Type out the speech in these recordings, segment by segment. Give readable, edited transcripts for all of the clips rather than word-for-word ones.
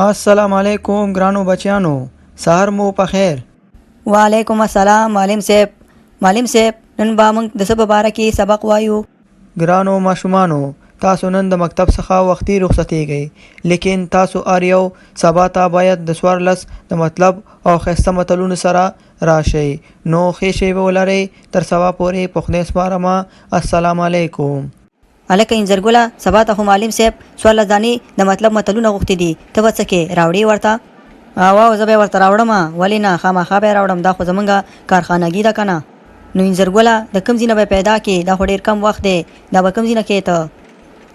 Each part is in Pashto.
السلام علیکم ګرانو بچیانو، سهار مو په خیر. وعلیکم السلام معلم صاحب. معلم صاحب، نن به موږ د څه په باره کې سبق وایو؟ ګرانو ماشومانو، تاسو نن د مکتب څخه وختي رخصتیږئ، لیکن تاسو هر یو سبا ته باید د 14 د مطلب او ښایسته متلونو سره راشئ. نو ښې شېبې ولرئ، تر سبا پورې په خدای سپارمه. السلام علیکم. هلکه انځرګله، سبا ته خو معلم صاحب 14 دانې د مطلب متلونه غوښتي دي، ته به څه کې راوړې ورته؟ او زه به یې ورته راوړم، ولې نه، خامخا به یې راوړم، دا خو زمونږ کارخانګي ده کنه. نو انځرګله، د کوم ځای نه به یې پیدا کې؟ دا خو ډېر کم وخت دی، دا به کوم ځای نه کې؟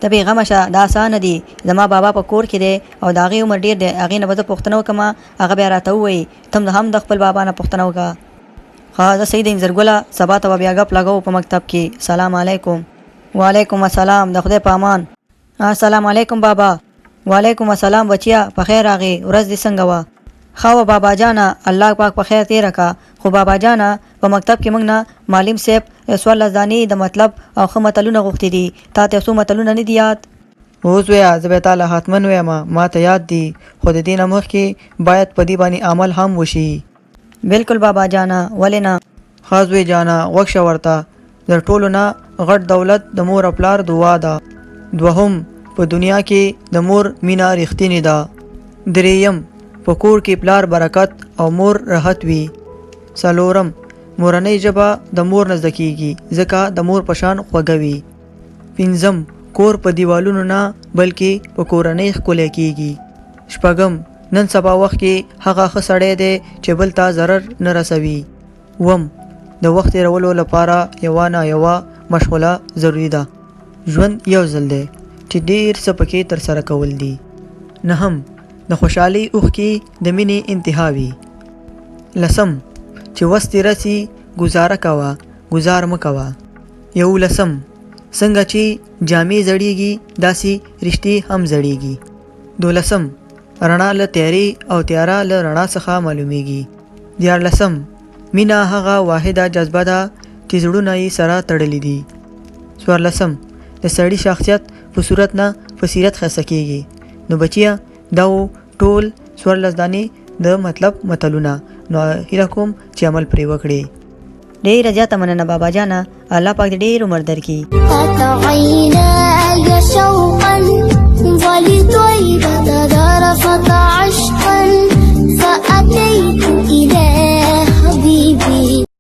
ته بې غمه شه، دا اسانه دي. زما بابا په کور کې دی او د هغې عمر ډېر دی، هغې نه به زه پوښتنه وکړم، هغه بیا راته ووایي. ته هم د خپل بابا نه پوښتنه وکړه. ښه زه صحیح ده انځرګله، سبا ته به بیا ګپ لګوو په مکتب کې. سلام علیکم. وعلیکم السلام، د خدای په امان. السلام علیکم بابا. وعلیکم السلام بچیا، په خیر راغې، ورځ دې څنګه وه؟ ښه وه بابا جانه، الله پاک په خیر تېره که. خو بابا جانه، په مکتب کې موږ نه معلم صاحب 14 دانې د مطلب او ښه متلونه غوښتي دي، تا ته څو متلونه نه دي یاد؟ هو زویه، زه به تا له حتما ویم، ما ته یاد دي، خو د دې نه مخکې باید په دې باندې عمل هم وشي. بلکل بابا جانه، ولې نه. ښه زوی جانه، غوږ شه ورته، د ټولو نه غټ دولت د مور او پلار دعا ده. دوهم، په دنیا کې د مور مینه رښتینې ده. درېیم، په کور کې پلار برکت او مور راحت وي. څلورم، مورنۍ ژبه د مور نه زده کېږي، ځکه د مور په شان خوږه وي. پنځم، کور په دیوالونو نه بلکې په کورنۍ ښکلی کېږي. شپږم، نن سبا وخت کې هغه ښه سړی دی چې بل ته ضرر نه رسوي. اووم، د وخت تېرولو لپاره یوه نه یوه مشغله ضروري ده. ژوند یو ځل دی چې ډېر څه پکې ترسره کول دي. نهم، د خوشحالۍ اوښکې د مینې انتها وي. لسم، چې وس دې رسي ګوزاره کوه، ګوزار مه کوه. یولسم، څنګه چې جامې زړېږي داسې رشتې هم زړېږي. دولسم، رڼا له تیارې او تیاره له رڼا څخه معلومیږي. دیارلسم، مینه هغه واحده جذبه ده چې زړونه یې سره تړلي دي. څوارلسم، د سړي شخصیت په صورت نه په سیرت ښایسته کیږي. نو بچیه، دا وو ټول 14 دانې د مطلب متلونه، نو هیله کوم چې عمل پرې وکړي. ډیره زیاته مننه بابا جانه، الله پاک دې ډیر عمر درکړي. عيناي شوقا ولطيبة ذرفت عشقا فأتيت إلى